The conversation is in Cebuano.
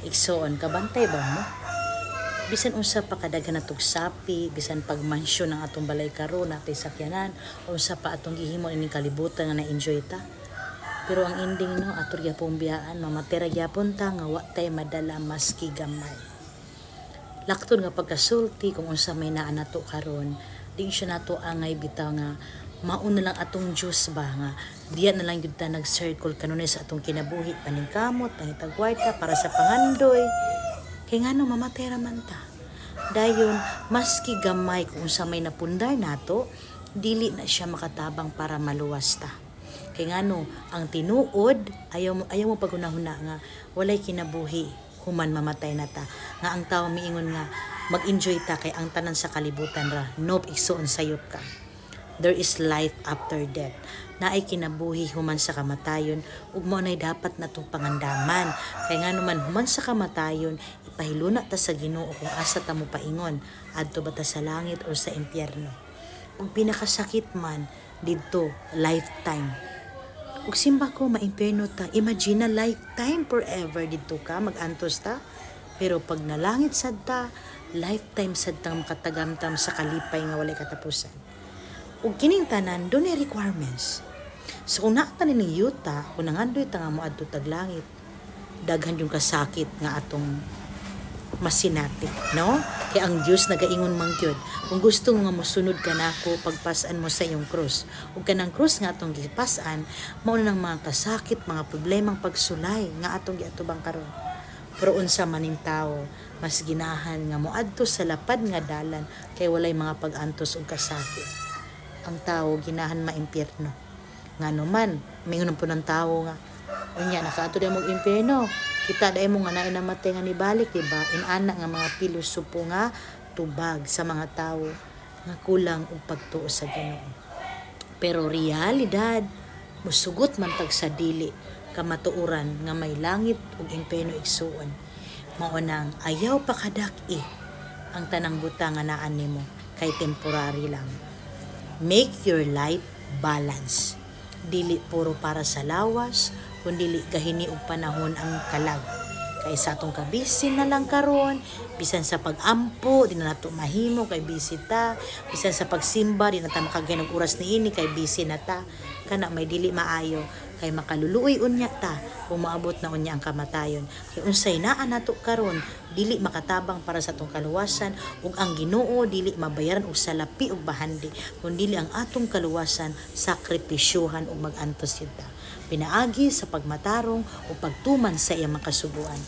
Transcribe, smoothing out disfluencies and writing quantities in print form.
Igsoon, kabantay ba mo? Bisan unsa pa kadaghan natog sapi, bisan pagmansyon ang atong balay karon, natay sakyanan, unsa pa atong gihimo ining kalibutan nga na-enjoy ta. Pero ang ending, no, ato gyapon biyaan, mamatay ra gyapon ta nga wa tay madala maski gamay. Laktod nga pagkasulti kung unsa may naa nato karon, di siya nato angay bitaw nga mauna lang atong Diyos ba, nga diya na lang gyud ta nag-circle kanunay sa atong kinabuhi, paningkamot, pangitag kwarta para sa pangandoy. Kay ngano, mamatay ra man ta. Dayon, maski gamay kung unsa may napundar nato, dili na siya makatabang para maluwas ta. Kay ngano, ang tinuod, ayaw mo paghunahuna nga walay kinabuhi human mamatay na ta. Nga ang tao miingon nga mag-enjoy ta kay ang tanan sa kalibutan ra. Nope, igsuon, sayop ka. There is life after death. Naay kinabuhi human sa kamatayon ug mao nay dapat natong pangandaman. Kay ngano man, human sa kamatayon, ipahiluna ta sa Ginoo kung asa ta mo paingon, adto ba ta sa langit or sa impyerno. Ug pinakasakit man didto, lifetime. Ug simba ko maimpyerno ta, imagine na lifetime, forever didto ka magantos ta. Pero pag nalangit sad ta, lifetime sad tang makatagamtam sa kalipay nga walay katapusan. Ug kining tanan dunay requirements. So kung naa ta ning yuta, kung nangandoy ta nga moadto tag langit, daghan yung kasakit nga atong masinati, no? Kay ang Dios nagaingon man gyud, kung gusto nga mosunod ka nako, pagpasan mo sa iyong krus. Ug kanang krus nga atong gipasan, mao na nang mga kasakit, mga problemang pagsulay nga atong giatubang karon. Pero unsa maning tao, mas ginahan nga moadto sa lapad nga dalan kay walay mga pag-antos ug kasakit. Ang tao ginahan maimpyerno. Ngano man, mingon po ng tao nga, unya nakaadto dai mo impyerno, kita dai mo nga naay namatay nga nibalik, di ba? Inana nga mga pilosopo nga tubag sa mga tawo nga kulang og pagtuo sa Ginoo. Pero realidad, musugot man tag sa dili kamatuoran nga may langit ug impyerno, igsuon. Mao nang ayaw pa kadak-i ang tanang butang nga naa nimo kay temporary lang. Make your life balance. Dili puro para sa lawas, kundi gahini og panahon ang kalag. Kay sa atong kabisin na lang karon, bisan sa pag-ampo, di na nato mahimo kay busy ta, bisan sa pagsimba, di na ta makagyan og oras niini kay busy na ta. Kana may dili maayo kay makaluluoy unya ta kung maabot na unya ang kamatayon. Kay unsay naa nato karon, dili makatabang para sa atong kaluwasan, ug ang Ginoo dili mabayaran og salapi ug bahandi, kun dili ang atong kaluwasan sakripisyuhan ug mag-antos kita pinaagi sa pagmatarong o pagtuman sa iyang mga kasuguan.